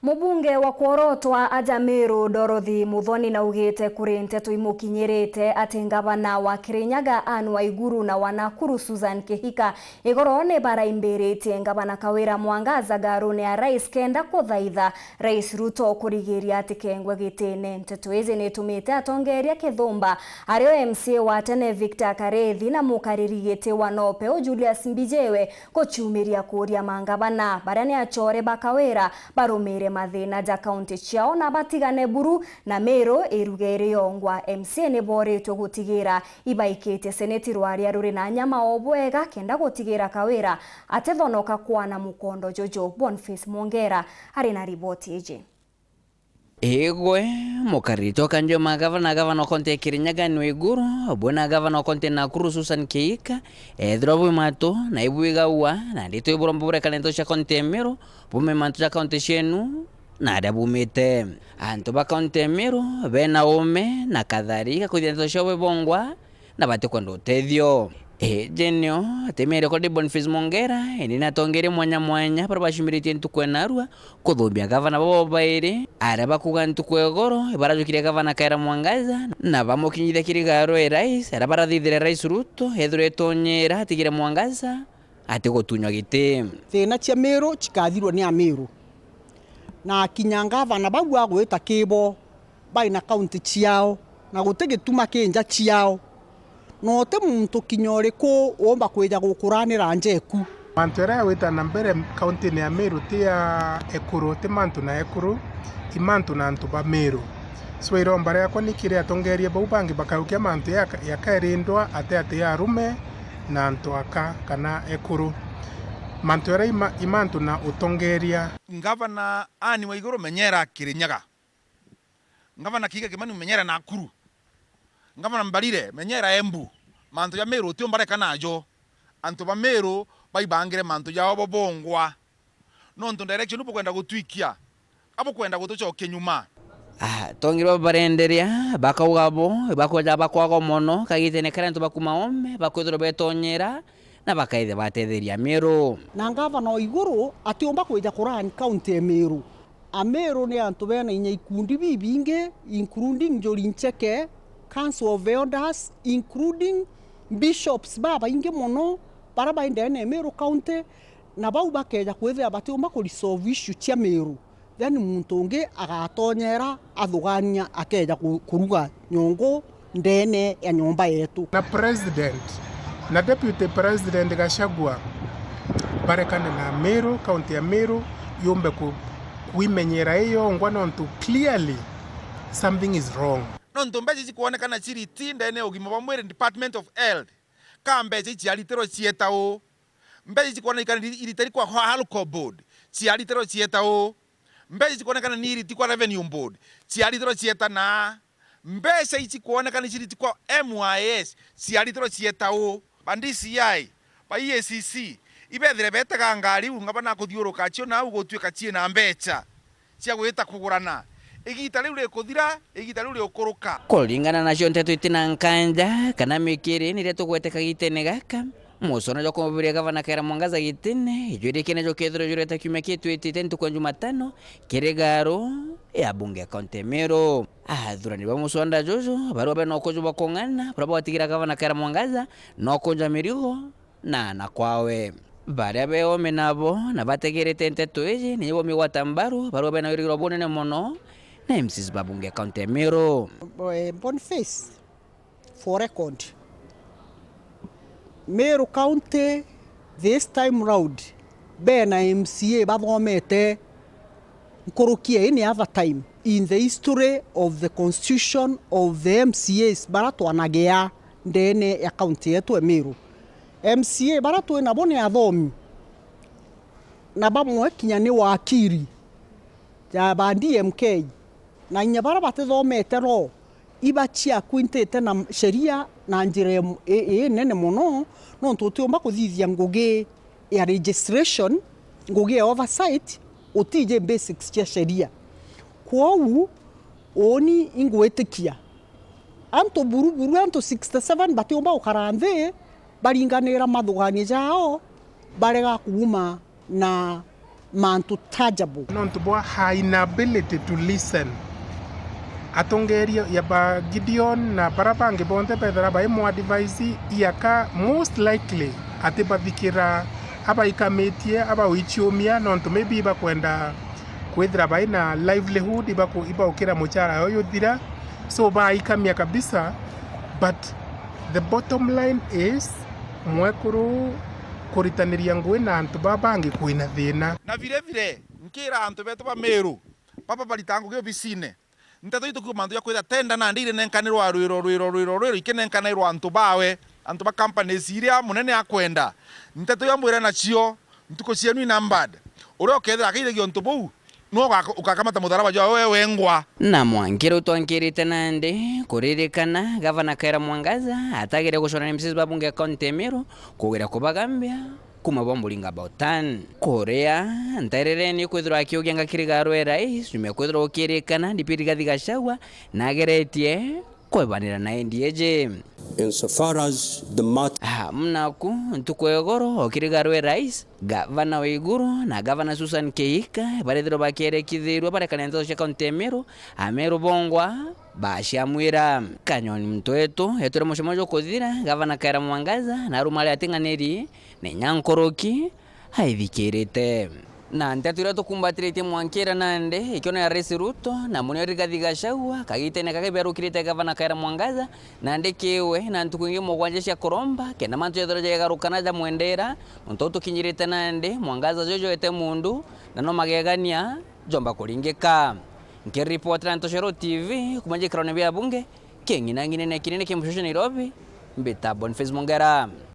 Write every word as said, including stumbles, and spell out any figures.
Mubunge wa kworotwa aja Meru Dorothy Muthoni naugite kuri nteto imukinyirite ati ngavana wa Kirinyaga Anne Waiguru na wa Nakuru Susan Kihika igoro ni baraimbiritie ngavana Kawira Mwangaza garune ya rais kenda kuthaitha Rais Ruto kurigiria atikengwe gitine. Nteto iji nitumite atongeria kithumba ario M C A wa tene Victor Karithi na mukariri giti wa Nopeu Julius Mbijiwe guciumiria kuuria mangavana baria ni achore ba Kawira barumire mathina ja kaunti ciao na batigane buru na Meru iruga iri yongwa. M C A ni boritwe gutigira ibaikitie seneti rwaria ruri na nyama o bwega kenda gutigira Kawira atithonoka kwana mukondo juju. Boniface Mwongera ari na riboti iji. Igwe, mukariri jwa kanjo ma gavana, gavana wa kaunti ya Kirinyaga Anne Waiguru, bwe na gavana wa kaunti ya Nakuru Susan Kihika, ethirwa bwi matu na ibwigagua, na ndito iburomba burekana nteto cia kaunti ya Meru, bume mantu ja kaunti cienu na aria bumite. Antu ba kaunti ya Meru bena ume na kathari ga kwithia nteto ciao bibongwa, na batikwenda utethio. Iji nio ati mia rekodi Boniface Mwongera, indi ni atongeria mwanya mwanya baria bacumiritie ntuku ya narua kuthumbia gavana babo bairi, aria bakuuga ntuku ya igoro ibarajukirie gavana Kawira Mwangaza na bamukinyithia kiri garo ya rais, aria barathithire Rais Ruto ethirwe itonyera atigire Mwangaza atigutunywa giti. Thina cia Meru cikathirwa ni Ameru, na kinya ngavana bau agwita kibo bai na kaunti ciao, na guti gituma ki nja ciao, na uti muntu kinya uriku uumba kwija gukuranira nja eku. Mantu jaria jagwita na mbere kauntine ya Meru ti ya ekuru, ti mantu na ekuru, i mantu na antu ba Meru. So, iromba riakwa ni kiri atongeria bau bangi bakaukia mantu ya, yakairindwa ati ati ya arume na antu aka kana ekuru. Mantu jaria ima, i mantu na utongeria. Ngavana Anne Waiguru, menyera Kirinyaga. Ngavana Kihika Kimani, menyera Nakuru. Ngavana Mbarire, menyera Embu. Mantu ja Meru utiumba reka najo. Antu ba Meru baibangire mantu jao bo bongwa. Nontu direction bukwenda gutwikia, abukwenda gutucokia nyuma. Ah, tongirwe barenderia, bakauga bo, bakweja bakwago mono, kagitene karia antu bakuma ome, bakwithirwa betonyera, na bakaithia batetheria Meru. Na ngavana o iguru atiumba kwija kurani kaunti ya Meru. Ameru ni antu bena inya ikundi bibingi, including Njuri Ncheke, Council of Elders, including bishops babaingi mono, baria bai ndene ya Meru County, na bau bakeja kwithira batiumba ku resolve issue cia Meru, then muntu ungi agatonyera athugania akeja ku-, kuruga nyongo ndene ya nyomba yetu. Na president na deputy president Gachagua barekane na Meru, county ya Meru yumbe ku-, kwimenyera iyongwa, nontu clearly something is wrong. Nontu mbeca ici kwonekana ciriti ndene ya ugima bwa mwiri, Department of Health, ka mbeca iciaritirwe cieta u? Mbeca ici kwonekana iri-, iritari kwa Alcohol Board, ciaritirwe cieta u? Mbeca ici kwonekana ni iriti kwa Revenue Board, ciaritirwe cieta na? Mbeca ici kwonekana ciriti kwa M Y S, ciaritirwe cieta u? Ba D C I, ba E A C C, ibethire betega ngari u ng'aba na kuthiuruka cio nau gutuika ciina mbeca cia gwita kugurana. Igita riu rikuthira, igita riu riukuruka. Kuringana nacio nteto itina nkanja kana mikiri niria tugwete kagitene gaka, musono jwa kumubira gavana Kawira Mwangaza gitine, ijwirikene jukethirwa jurete kiumia kitwitite ntuku ya Jumatano kiri garu ya bunge ya kaunti ya Meru. Athurani ba musonda juju barua bena ukuju bwa kung'ana, baria bagwatigira gavana Kawira Mwangaza na ukunja mirigo na na kwawe. Baria beome nabo na bategerete nteto iji, niyo baumigwata mbaru, barua bena wirigiro bunene mono na M Cs ba bunge kaunti ya Meru. Eh, Boniface, for record, Meru County this time round bena M C A bathomete nkuruki ya any other time in the history of the constitution of the M C As baria twanagia ndene ya county yetu ya Meru. M C A baria twi nabo ni athomi, na bamwe kinya ni wakiri ja ba D M K, na inya baria batithomete law, iba ciakwintite na sheria na njira im-, i-, inene mono, nontu utiumba kuthithia ngugi ya registration, ngugi ya oversight, utiji basics cia sheria. Kwou, uuni ingwitikia antu buru buru, antu sixty seven batiumba gukara nthi baringanira mathugania jao, barega kuuma na mantu tangible. Nontu bwa her inability to listen, atongeria ya ba Gideon na bara bangi bonthe bethira bai mu advise iaka, most likely ati bathikira abaikamitie, abauichiumia, nontu maybe ibakwenda kwithira bai na livelihood, ibaku-, ibaukira muchara yo yuthira, so baikamia kabisa. But the bottom line is, mwekuru kuritaniria ngui na antu ba bangi kwina thina. Na vile vile, nkira antu betu ba Meru, baba barita ngugi obisine. Nteto itu kiuma antu ya kwithira tenda nandi irinenkanirwa rwiro, rwiro, rwiro, rwiro, ikinenkanirwa antu bawe, antu ba companies iria munene akwenda. Nteto iu amwire nacio, ntuku cienu i numbered. Uria ukethira akaithagia untu buu, nwe uga-, ugakamata mutharaba jwawe we wengwa. Na mwanki riu twankirite nandi kuririkana Gavana Kawira Mwangaza atagire gucora na M Cs ba bunge ya kaunti ya Meru kugeria kubagambia kuma bwa Muringa Bautan. Kuria ntairereni kwithirwa akiugianga kiri garu e rais, nyuma ya kwithirwa ukirikana D P Rigathi Gachagua nageretie kwebanira na N D A J. Insofar as the matter. Ah, mnaku, ntuku ya igoro, okiri garu e rais, Gavana Waiguru na Gavana Susan Kihika barethirwa bakierekithirua barekania nteto cia kaunti ya Meru, Ameru bongwa baciamwira. Kanyoni muntu wetu etwire mucemanio jukuthira, Gavana Kawira Mwangaza na aruma aria ating'aniri ni nyankuruki aithikirite. Na nteto iria tukumbatiritie mwankira nandi, ikiona ya Rais Ruto na munio Rigathi Gachagua, kagitene kaka biarukirite Gavana Kawira Mwangaza, nandi kiwe na ntuku ingi mugwanja cia kuromba, kenda mantu jethirwa jegarukana jamwendera, nontu tukinyirite nandi, mwangaza jojoete mundu, na no magegania jomba kuringika. Nkiripotera Ntoshero T V kuma njikirone bia bunge, king'inang'inene kinene kia Mushushu Nairobi, mbita Boniface Mongera.